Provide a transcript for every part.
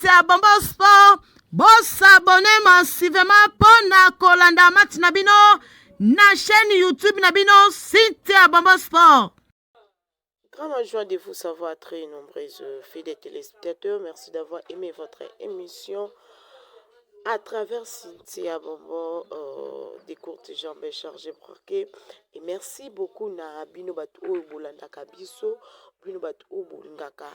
Cynthia Bombo Sport. Bosabone massivement mpo na kolanda match na bino na chaîne YouTube na bino Cynthia Bombo Sport. Grande joie de vous savoir très nombreuses fidèles téléspectateurs. Merci d'avoir aimé votre émission à travers Cynthia Bonbon, des courtes jambes chargées braquées. Et merci beaucoup na bino batu oyo bolandaka biso, bino batu oyo bolingaka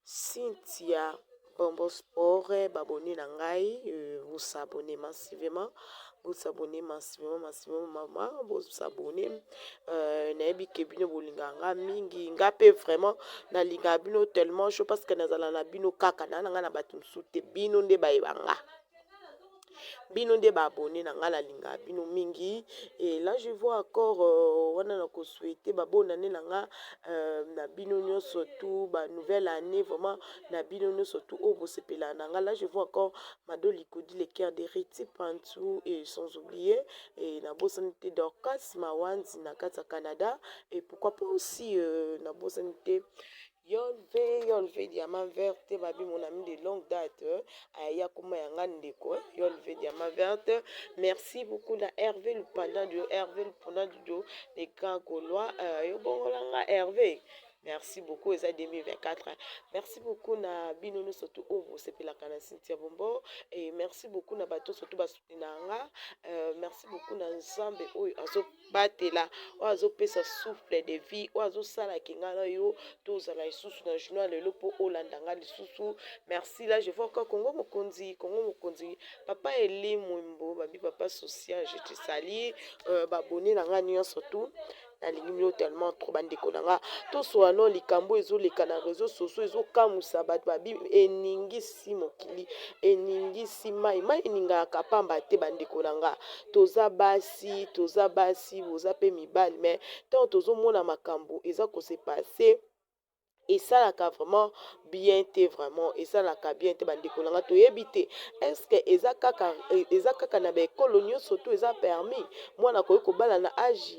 Cynthia Bonbon Sport, babonné na ngai, vous s'abonnez massivement, vous s'abonnez massivement, massivement, maman, vous s'abonnez. Nayebi ke bino bolingaka nga mingi, nga pe vraiment nalingaka bino tellement chaud parce que nazala na bino kaka na nga na bato mosusu te, bino nde bayeba nga. Bino nde baabonné na nga, nalingaka bino mingi. Et là je vois encore wana na kosouhaiter babonne année na nga na bino nyonso tu, ba nouvelle année vraiment na bino nyonso tu oyo bosepelaka na nga. Là je vois encore Mado Likodi, le cœur de Riti Pantou, et sans oublier et nabosani te Dorcas Mawanzi na kati ya Canada, et pourquoi pas aussi nabosani te Yolve, Yolve Diamant Verte, babi mon ami de longue date, aya kuma yanga ndeko, Yolve Diamant Verte. Merci beaucoup na Hervé Lupanda du Hervé Lupanda du les grands Gaulois, yo bongolanga Hervé. Merci beaucoup, eza 2024. Merci beaucoup na bino nyonso surtout oyo bosepelaka na Cynthia Bombo, et merci beaucoup na bato surtout basoutenanga. Merci beaucoup na Nzambe oyo azobatela, oyo azopesa souffle de vie, oyo azosalaki nga na yo tozala lisusu na journal lelo mpo olanda nga lisusu. Merci. Là je vois encore Congo Mokonzi, Congo Mokonzi, papa Eli Mwimbo, babi papa social, je te salue. Babonné na nga nyonso tout, nalingi bino tellement trop, bandeko na nga. Tosola no likambo ezoleka na réseau sociaux, ezokamwisa bato, babi eningisi mokili, eningisi mai mai, eningaka pamba te. Bandeko na nga, toza basi, toza basi, boza mpe mibali, mais ntango tozomona makambo eza kose passer, esalaka vraiment bien te, vraiment esalaka bien te. Bandeko na nga, toyebi te, est-ce eza kaka na baekolo nyonso to eza permis mwana akoki kobala na age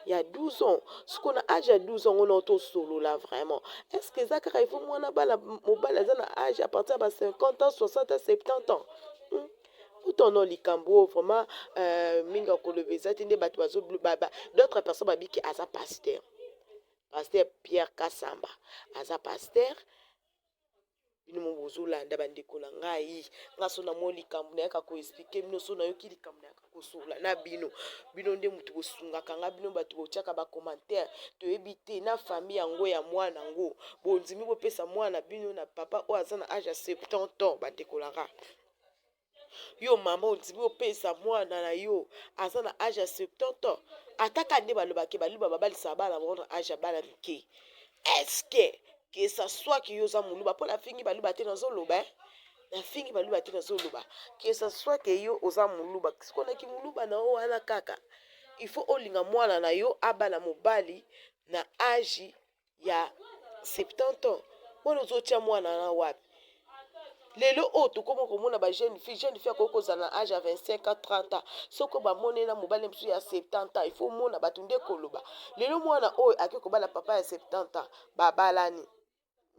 ya 12 ans? Sikoyo na age ya 12 ans ngo tosolola vraiment, est-ce eza kaka il faut mwana bala mobali aza na age à partir ya ba 50 ans, 60 ans, 70 ans? Utono likambo oyo vraiment mingi akoloba eza te. Nde bato bazo, d'autres personnes babiki aza pasteur, pasteur Pierre Kasamba aza pasteur. Bino mo bozolanda, bandeko na ngai, nga so namoni likambo nayaka koexpliquer bino, so nayoki likambo nayaka kosola na bino. Bino nde motu bosungaka nga, bino bato botiaka bacommentaire. Toyebi te na famille yango ya mwana yango bondimi bopesa mwana bino na papa oyo aza na age ya 70 ans. Bandeko na nga, yo mama ondimi opesa mwana na yo aza na age ya 70 ans? Ataka nde balobaki baluba babalisaka bana bango na age ya bana mike. Est-ce que ça soit que yo oza moluba, mpo nafingi baluba te, nazoloba, nafingi baluba te, nazoloba que ça soit que yo oza moluba, sikonaki moluba na yo wana kaka il faut olinga mwana na yo abala mobali na age ya 70 ans? Wana ozotia mwana na wapi? Lelo oyo tokóma komona bajeune fille, jeune fille akoki kozala na age ya 25 ans, 30 ans, soki bamoni na mobali mosusu ya 70 ans, il faut omona bato nde koloba. Lelo mwana oyo ake kobala papa ya 70 ans, babalani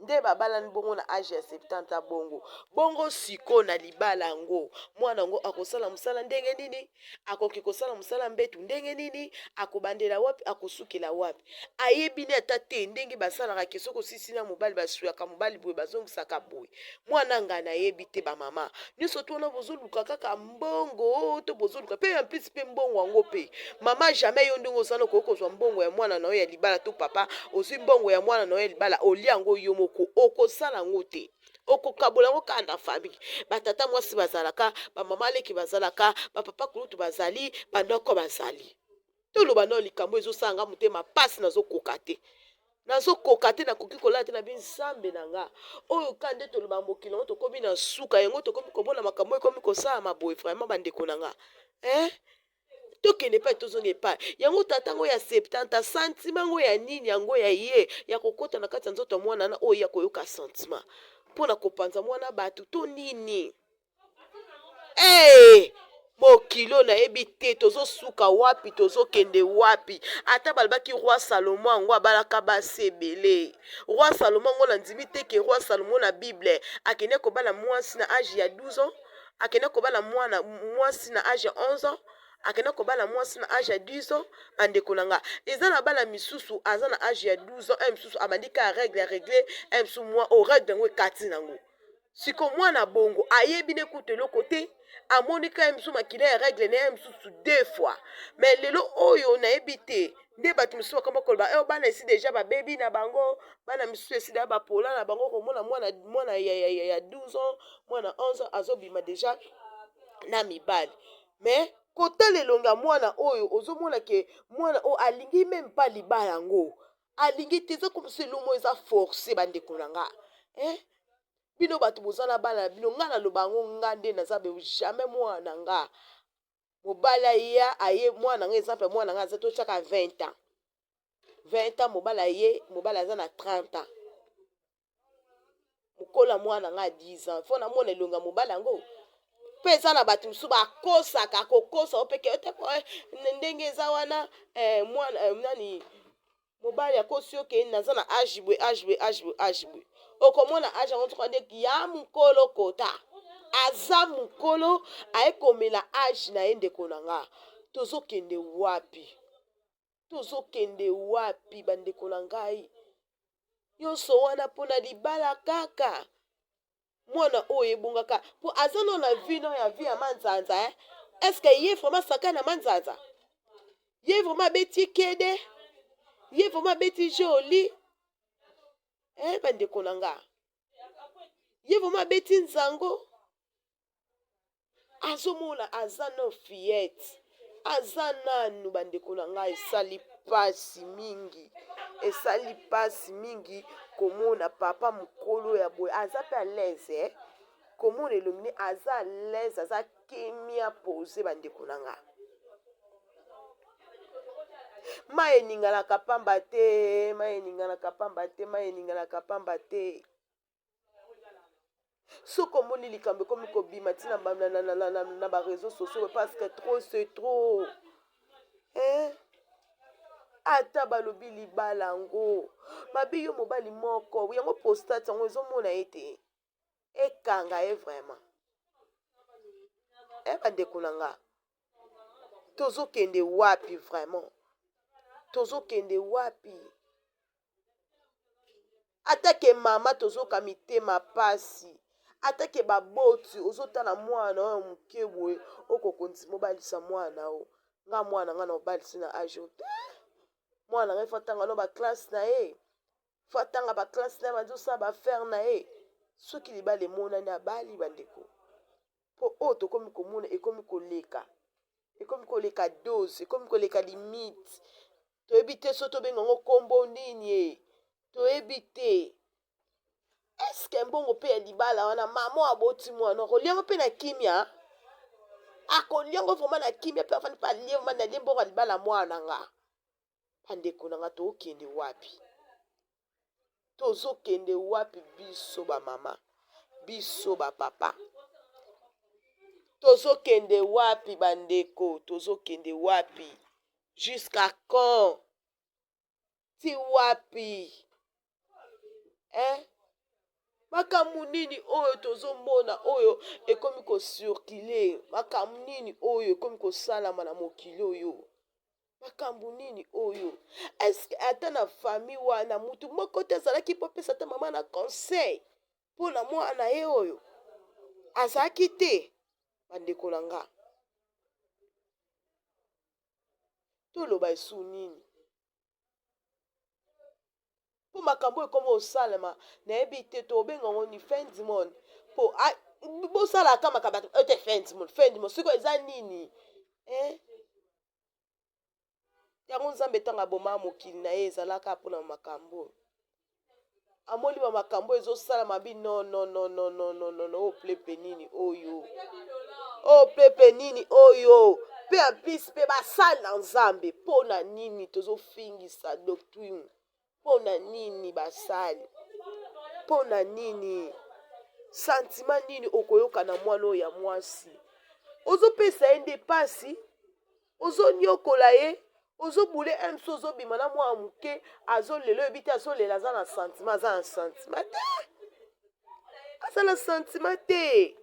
nde babalani bongo na age ya 70 ans. Bongo bongo sikoyo na libala yango, mwana yango akosala mosala ndenge nini? Akoki kosala mosala mbetu ndenge nini? Akobandela wapi? Akosukela wapi? Ayebi ne ata te ndenge basalaka ke soki osisi na mobali, basuyaka mobali boye, bazongisaka boye. Mwana ngai nayebi te. Bamama nyonso to wana bozoluka kaka mbongo to bozoluka mpe en plus mpe mbongo yango mpe mama, jamais yo ndenge ozala okoki kozwa mbongo ya mwana na yo ya libala, to papa ozwi mbongo ya mwana na yo ya libala, olia yango yo moko. Okosala yango te, okokabola yango kaka na famille. Batata mwasi bazalaka, bamama leki bazalaka, bapapa kulutu bazali, bandoko bazali. Toloba nao likambo ezosala nga motema mpasi, nazokoka te, nazokoka te, nakoki kolala te. Na bi Nzambe na nga oyo ka nde toloba mokili yango tokomi na suka yango, tokomi komona makambo ekomi kosalama boye. Vraiment, bandeko na nga, eh? Tokende epai, tozonga epai yango. Tata yango ya 70, sentiment yango ya nini yango ya ye ya kokɔta na kati ya nzoto ya mwana na oyo ya koyoka sentiment mpo na kopanza mwana bato to nini? Hey! Mokili oyo nayebi te tozosuka wapi, tozokende wapi? Ata balobaki roi Salomo yango abalaka basi ebele. Roi Salomo yango nandimi te ke roi Salomo na Bible akende kobala mwasi na age ya 12 ans, akende kobala mwana mwasi na age ya 11 ans, akende kobala mwasi na age ya 10 ans. Bandeko na nga, eza na bana misusu aza na age ya 12 ans, un misusu abandi kaka regle ya regle, un misusu mwa o regle yango ekati nango. Siko mwana bongo ayebi ne kutu eloko te, amoni kaka ye mosusu makila ya regle na ye mosusu deux fois. Mais lelo oyo nayebi te nde bato mosusu bakoma koloba eh, bana esi deja babebi na bango, bana misusu esi deja bapola na bango. Komona mwana mwana ya 12 ans, mwana 11 ans azobima deja na mibali. Mais kotala elongi ya mwana oyo, ozomona ke mwana oyo alingi meme pas libala yango, alingi te. Eza comme si eloko eza force. Bandeko na nga, eh? Bino bato boza na bana na bino, nga naloba yango, nga nde naza be, jamais mwana na nga mobali aya aye. Mwana nga, exemple, mwana nga aza, totiaka 20 ans, 20 ans, mobali aye, mobali aza na 30 ans, mokola mwana nga 10 ans, fo namona elongi ya mobali yango. Mpe eza na bato mosusu bakosaka, kokosa o peke te ndenge eza wana. Mwana nani, mobali akosi, oke naza na age boye, age boye, age boye, age boye. Okomona age yango nzoka nde ya mokolo, kota aza mokolo, ayekomela age na ye. Ndeko na nga, tozokende wapi? Tozokende wapi, bandeko na ngai? Nyonso wana mpona libala kaka. Mwana oyo ebongaka mpo aza no na vie no ya vie ya manzanza, eh? Est-ce ye vraiment saka na manzanza? Ye vraiment abeti kede, ye vraiment abeti joli, eh? Bandeko na nga, ye vraiment abeti nzango, azomona aza no fillette, aza nanu. Bandeko na ngai, esali pasi mingi, esali pasi mingi komona papa mokolo ya boye aza mpe à l'aise, eh? Komona elongi ne aza à l'aise, aza kimia, pose. Bandeko na nga, mai eninganaka pamba te, mai eninganaka pamba te, mai eninganaka pamba te. Soki omoni likambo ekomi kobima ntina na baréseaux sociaux, parce que trop c'est trop, eh? Ata balobi libala yango mabe, yo mobali moko yango prostate yango ezomona ye te, ekanga ye vraiment, eh? Bandeko na nga, tozokende wapi vraiment? Tozokende wapi? Atake mama, tozoka mitema pasi. Atake baboti, ozotala mwana oyo moke boye, okokonzi mobalisa mwana o nga. Mwana nga na obalisi na age te. Mwana ngai fo atanga no baclasse na ye, fo atanga baclasse na ye, bazosala baaffaire na ye. Soki libala emonani, abali. Bandeko, mpo oyo tokomi komona ekomi koleka, ekomi koleka dose, ekomi koleka limite. Toyebi te so tobenga yango nkombo nini e, toyebi te. Eske mbongo mpe ya libala wana, mama aboti mwana, akoliango mpe na kimia? Akoliango vraiment na kimia mpe afandi mpe alie vraiment, nalie mbongo ya libala mwana nga? Bandeko na nga, tokende wapi? Tozokende wapi? Biso bamama, biso bapapa, tozokende wapi? Bandeko, tozokende wapi? Jusqu'à quand? Ti wapi, eh? Makambo nini oyo tozomona oyo ekomi kocirculer? Makambo nini oyo ekomi kosalama na mokili oyo? Makambo nini oyo? Est-ce ata na famille wana mutu moko te azalaki mpo apesa ata mama na conseil mpo na mwana ye oyo? Azalaki te. Bandeko na nga, toloba esu nini? Mpo makambo oyo ekoma osalema, nayebi te tobenga yango ni fin du monde. Mpo bosalaka makambo ete fin du monde, fin du monde, sikoyo eza nini, eh? Yango Nzambe ntango aboma mokili na ye, ezalaka mpona makambo oyo amoni, ba makambo ezosalama bi. Non, non, non, non, non, non, non, oyo plepe nini oyo? Oyo plepe nini oyo? Mpe en plus mpe basali na Nzambe, mpo na nini tozofingisa doctrine? Mpo na nini basali? Mpo na nini? Sentiment nini okoyoka na mwana oyo ya mwasi? Ozopesa ye nde pasi, ozoniokola ye, ozobule un mosusu ozobima na mwana moke azolela oyebi te azolela aza na sentiment aza na sentiment te aza na sentiment te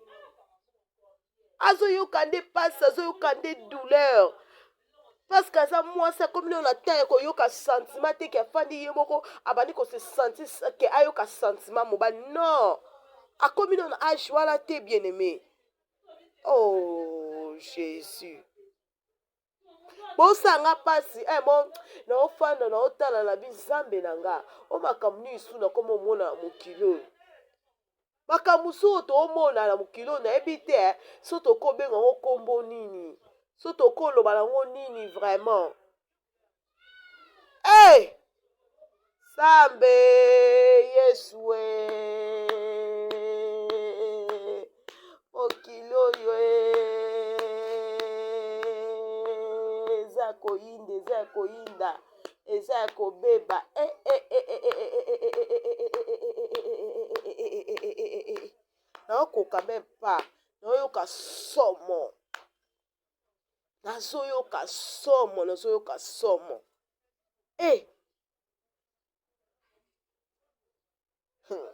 azoyoka nde pasi azoyoka nde douleur parce que aza mwasi akomi nano na temps ya koyoka sentiment te ke afandi ye moko abandi kose sentir ke ayoka sentiment mobali non akomi nano na age wana te bien aimé oh jésus bosanga mpasi eh, bon naofanda naotala na bizambe na nga o makambo nini su nakoma omona na mokili oyo makambo mosusu oyo toomona na mokili oyo nayebi te eh, so tokobenga yango nkombo nini so tokoloba yango nini vraiment Hey! Sambe Yesu e mokili oyo e eza koyinda eza ya koyinda eza ya kobeba e naokoka meme pas naoyoka somo nazoyoka somo nazoyoka somo e eh. hmm.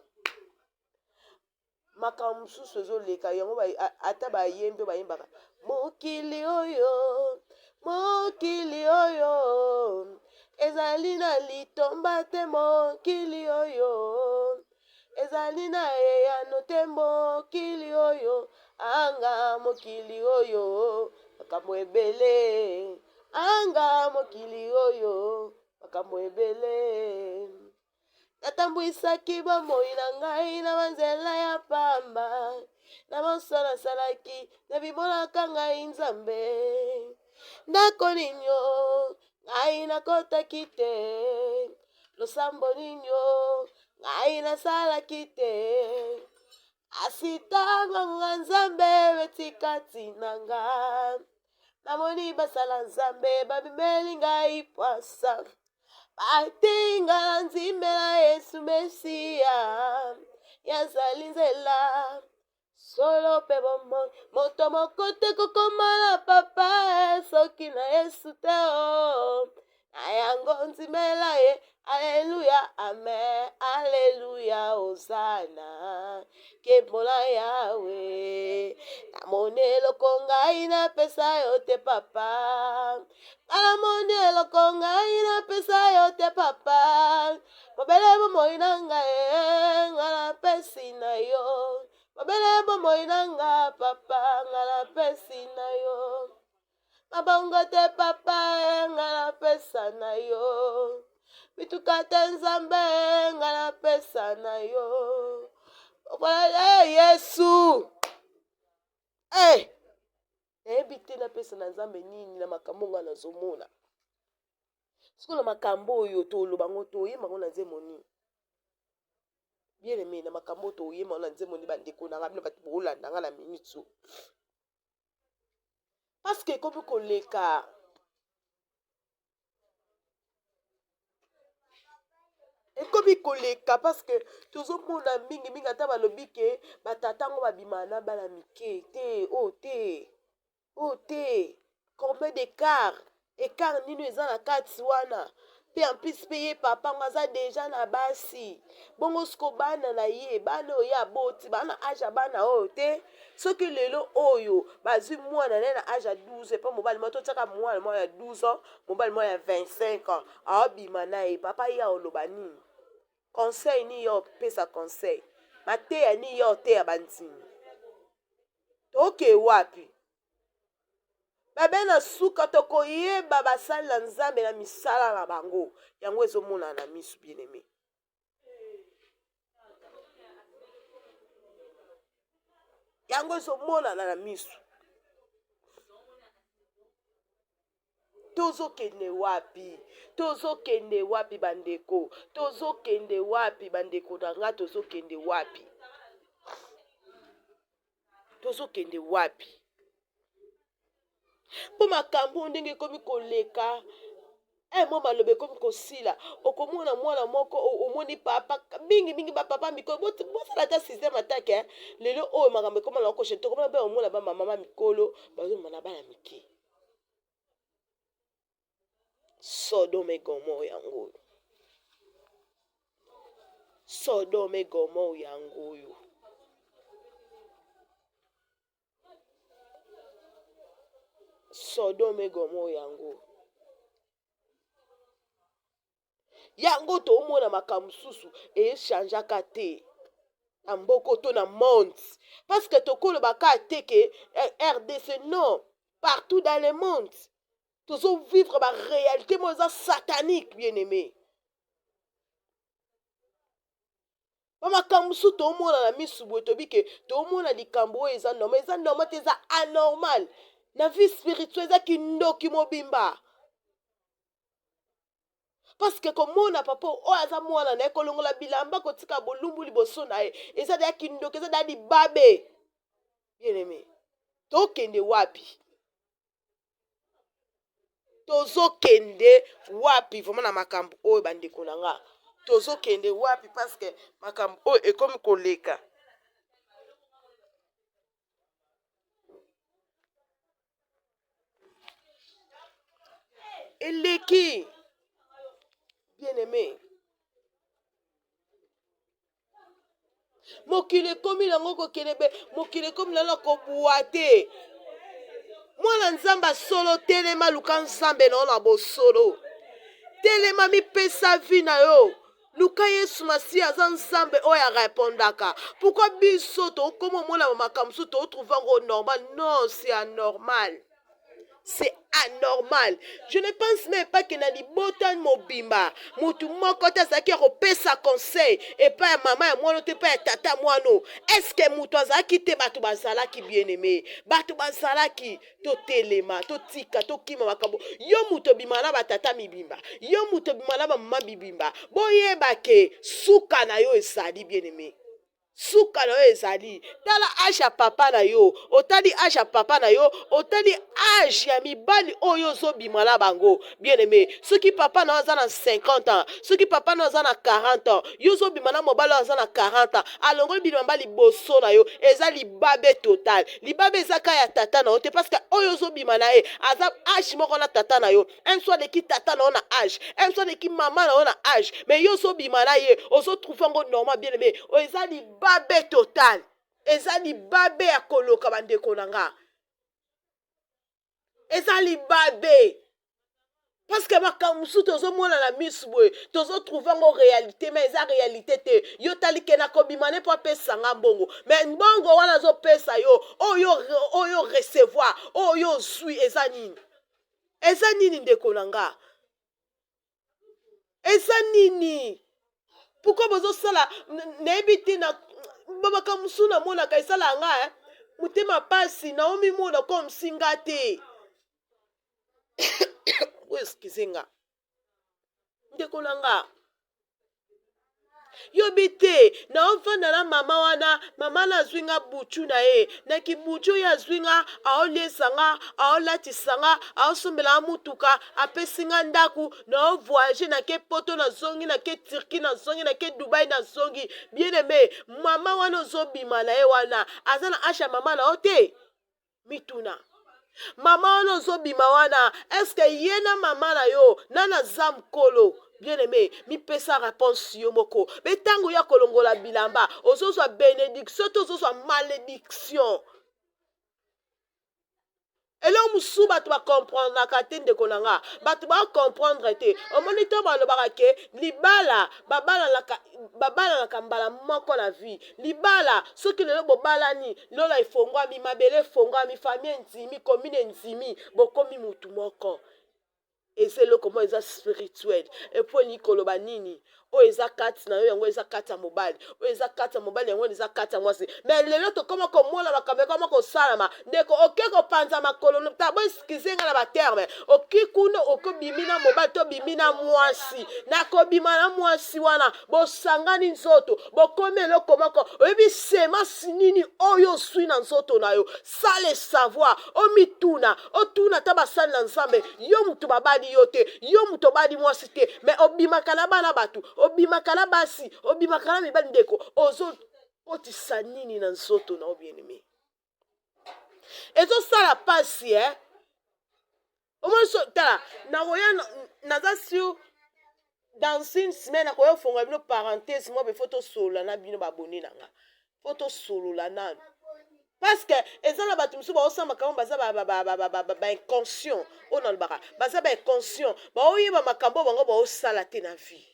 makambo mosusu ezoleka yango ata bayembi oyo bayembaka mokili oyo mokili oyo ezali na litomba te mokili oyo Ezali na eyano te mokili oyo anga mokili oyo makambo ebele anga mokili oyo makambo ebele natambwisaki bomoi na ngai na banzela ya pamba na mosala nasalaki nabimonaka ngai nzambe ndako ninyo ngai nakotaki te losambo ninyo ngai nasalaki te kasi ntango nga nzambe beti kati na nga namoni basala nzambe babimeli ngai pwasa batinga na ndimela yesu mesiya yazali nzela solo mpe bomoi moto moko te kokoma na papa soki na yesu te o oh. na yango ndimela ye aleluya amen aleluya ozana nkembo na yawe namoni eloko ngai napesa yo te papa nga namoni eloko ngai napesa yo te papa Bobele bomoi na nga eh, nga napesi na yo. Bobele bomoi na nga papa, nga napesi na yo. Mabongo te papa, eh, nga napesa na yo. Mituka te Nzambe, eh, nga napesa na yo. Hey, Yesu. Hey! Nayebi te napesa na Nzambe nini na makambo nga nazomona. Sikoyo na makambo oyo toloba ngo toyemba ngo na nzembo nini? Bien aime na makambo oyo toyemba ngo na nzembo nini bandeko na nga bino bato bolanda nga na minute oyo. Parce que ekomi koleka. Ekomi koleka parce que tozomona mingi mingi ata balobi ke batata yango babimaka na bana mike te oyo oh, te oyo oh, te combien d'écart écart nini eza na kati wana mpe en plus mpe ye papa yango aza deja na basi bongo siko bana na ye bana oyo ye aboti bana age ya bana oyo te soki lelo oyo bazwi mwana naye na age ya 12 epa mobali moko totiaka mwana moko ya 12 ans mobali moko ya 25 ans aobima na ye papa ye aoloba nini conseil nini ye opesa conseil mateya nini ye oteya bandimi toke wapi babe na suka tokoyeba basali na nzambe na misala na bango yango ezomonana na misu bien aime yango ezomonana na misu tozokende wapi tozokende wapi bandeko tozokende wapi bandeko na nga tozokende wapi tozokende wapi mpo makambo oyo ndenge ekomi koleka. Eh, mwa maloba ekomi kosila. Okomona mwana moko, omoni papa, mingi mingi ba papa mikolo, bosala ata système attaque, eh. Lelo oyo makambo ekoma na okoshe, tokomona pe omona ba mama mikolo bazomona na bana mike. Sodome et Gomorrhe yango oyo. Sodome et Gomorrhe yango oyo. Sodome et Gomorrhe yango. Yango tomona makambo mosusu echangeaka te na mboko to na monde, parce que tokoloba kaka te ke RDC, non, partout dans le monde tozo vivre ba réalité moko eza satanique, bien aimé. Ba makambo mosusu tomona na misu boye, toyebi ke tomona likambo oyo eza normal, eza normal te, eza anormal na vie spirituelle, eza kindoki mobimba. Parce que komona papa oyo aza mwana na ye kolongola bilamba, kotika bolumbu liboso na ye, eza deya kindoki, eza deya libabe. Bien aimé, tokende wapi? Tozokende wapi vraiment na makambo oyo, bandeko na nga? Tozokende wapi? Parce que makambo oyo ekomi koleka. Eleki, bien aimé. Mokili ekomi nango kokende be, mokili ekomi nango kobwa te. Mwana Nzambe solo, telema, luka Nzambe na yo na bosolo. Telema, mipesa vie na yo. Luka Yesu Masiya, aza Nzambe oyo arépondaka. Pourquoi biso tokoma omona makambo mosusu, totrouve yango normal? Non, c'est anormal, c'est anormal. Je ne pense même pas que na libota mobimba motu moko te azalaki ya kopesa conseil epai ya mama ya mwana te, epai ya tata mwana. Est-ce moto azalaki te? Bato bazalaki, bien aimé, bato bazalaki. Totelema, totika, tokima makambo. Yo moto obima na batata mibimba, yo moto obima na bamama mibimba, boyeba ke suka na yo ezali, bien aimé, suka na yo ezali. Tala âge ya papa na yo, otali âge ya papa na yo, otali âge ya mibali oyo ozobima na bango. Bien aimé, soki papa na yo aza na 50 ans, soki papa na yo aza na 40 ans, yo ozobima na mobali oyo aza na 40 ans, alongoli bilamba liboso na yo, eza libabe total. Libabe eza ka ya tata na yo te, parce que oyo ozobima na ye aza âge moko na tata na yo, un so aleki tata na yo na âge, un so aleki mama na yo na âge, mais yo ozobima na ye, ozotrouve yango normal. Bien aimé, oyo eza libabe total, eza libabe ya koloka. Bandeko na nga, eza libabe, parce que makambo mosusu tozomona na misu boye, tozotrouve yango réalité, mais eza réalité te. Yo tali ke nakobima ne mpo apesa nga mbongo, mais mbongo wana azopesa yo, oyo oyo recevoir, oyo ozwi, eza nini? Eza nini, ndeko na nga? Eza nini? Pourquoi bozosala? Nayebi te. Na makambo mosusu namonaka, esala nga motema pasi. Naomimona comme si nga te. Excuse nga, ndeko na nga. Yobi te, naovanda na mama wana, mama na azwi nga butu na ye, na kibutu oyo azwi nga, aoliesa nga, aolatisa nga, aosombela nga mutuka, apesi nga ndako, naovoyage, nake Poto, nazongi, nake Turquie, nazongi, nake Dubai, nazongi. Bien aimé, mama wana ozobima na ye wana aza na âge ya mama na yo te. Mituna, mama wana ozobima wana, est-ce ye na mama na yo nani aza mokolo? Bien aimé, mipesa réponse yo moko. Be ntango ya kolongola bilamba, ozozwa bénédiction to ozozwa malédiction? Eloko mosusu bato bacomprendaka te, ndeko na nga, bato bacomprendre te. Omoni to balobaka ke libala babalanaka, babalanaka mbala moko na vie. Libala, soki lelo bobalani, lola efongwami, mabele efongwami, famille endimi, commune endimi, bokomi mutu moko. Eza eloko moko eza spirituel. Et puis elingi koloba nini? Oyo eza kati na yo, yango eza kati ya mobali. Oyo eza kati ya mobali, yango eza kati ya mwasi. Mais lelo tokoma komona makambo ekoma kosalama. Ndeko, oke kopanza makolo ta, bo excuse nga na baterme. Oki kuna, okobimi na mobali to bimi na mwasi. Nakobima na mwasi wana, bosangani nzoto, bokomi eloko moko. Oyebi semence nini oyo oswi na nzoto na yo? Sans le savoir, omituna, otuna ata basali na Nzambe. Yo moto babali yo te, yo moto obali mwasi te, mais obimaka na bana bato, obimaka na basi, obimaka na mibali. Ndeko, ozokotisa nini na nzoto na yo? Bien aimé, ezosala pasi, eh? Omoni so, tala, nakoya, naza sur dans une semaine, nakoya kofongola bino parenthèse moko. Befo tosolola na bino, baboni na nga, fo tosolola nanu, parce que eza na bato mosusu baosala makambo, baza bainconscient. Oyo nalobaka, baza bainconscient, baoyeba makambo oyo bango baosala te na vie,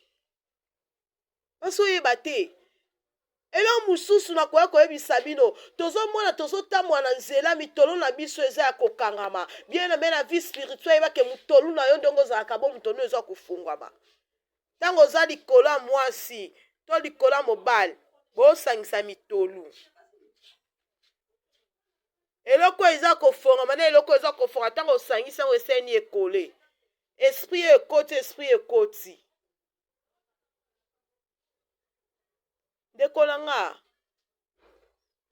bazoyeba te. Eloko mosusu nakoya koyebisa bino, tozomona tozotambola na nzela, mitolo na biso eza ya kokangama. Bien aimé, na vie spirituelle, yebake motolu na yo, ndenge ozalaka bo, motolu eza kofungwama ntango oza likolo ya mwasi to likolo ya mobali. Bosangisa mitolu, eloko eza kofongama na eloko eza kofonga. Ntango osangisi yango, eseni ekole, esprit ekoti, esprit ekoti. Ndeko na nga,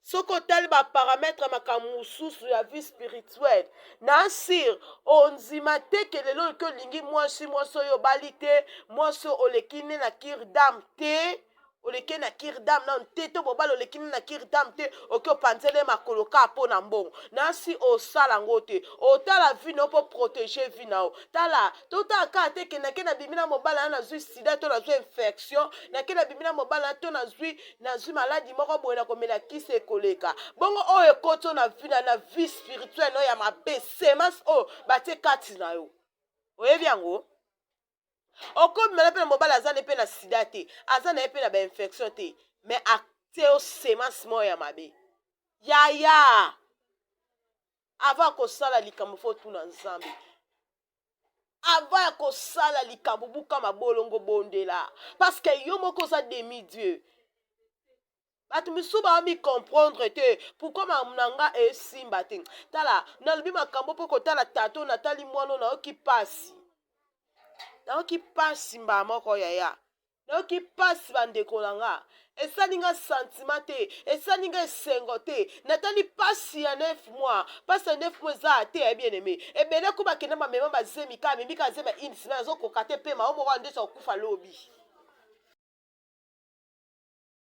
soki otali baparamètre, makambo mosusu ya vie spirituelle na sir, ondima te ke lelo oyoki olingi mwasi, mwasi oyo obali te, mwasi oyo oleki ne na cure d'âme te, oleki na cure d'âme nano te, to mobali oleki ne na cure d'âme te, oki opanzele makolo kaka mpo na mbongo. Nasi osala yango te, otala vie na yo mpo protéger vie na yo. Tala, totala kaka te ke nake nabimi na mobali na, nazwi sida to nazwi infection, nake nabimi na mobali na to nazwi maladie moko boye, na komela kisi ekoleka. Bongo oyo ekoti oyo na vie na vie spirituelle oyo ya mabe, semence oyo batie kati na yo, oyebi yango? Okobimana mpe na mobali, aza ne mpe na sida te, aza na ye mpe na bainfection te, mais atie yo semence moko ya mabe. Yaya, avant kosala likambo, fo tuna Nzambe. Avant ya kosala likambo, buka mabolongo, bondela, parce que yo moko oza demi dieu. Bato misusu baomi comprendre te pourquoi makambo na nga esimba te. Tala, nalobi makambo mpo kotala tato, natali mwana, nayoki pasi, nayoki pasi mbala moko. Yaya, nayoki pasi. Bandeko na nga, esali nga sentiment te, esali nga esengo te. Natali pasi ya 9 mois, pasi ya 9 mois eza te ya bien aimé. Ebele ko bakenda, bamema bazemi kaka, amemi kaka zemi ya une semaine, azokoka te, pema o moko andesi akokufa lobi.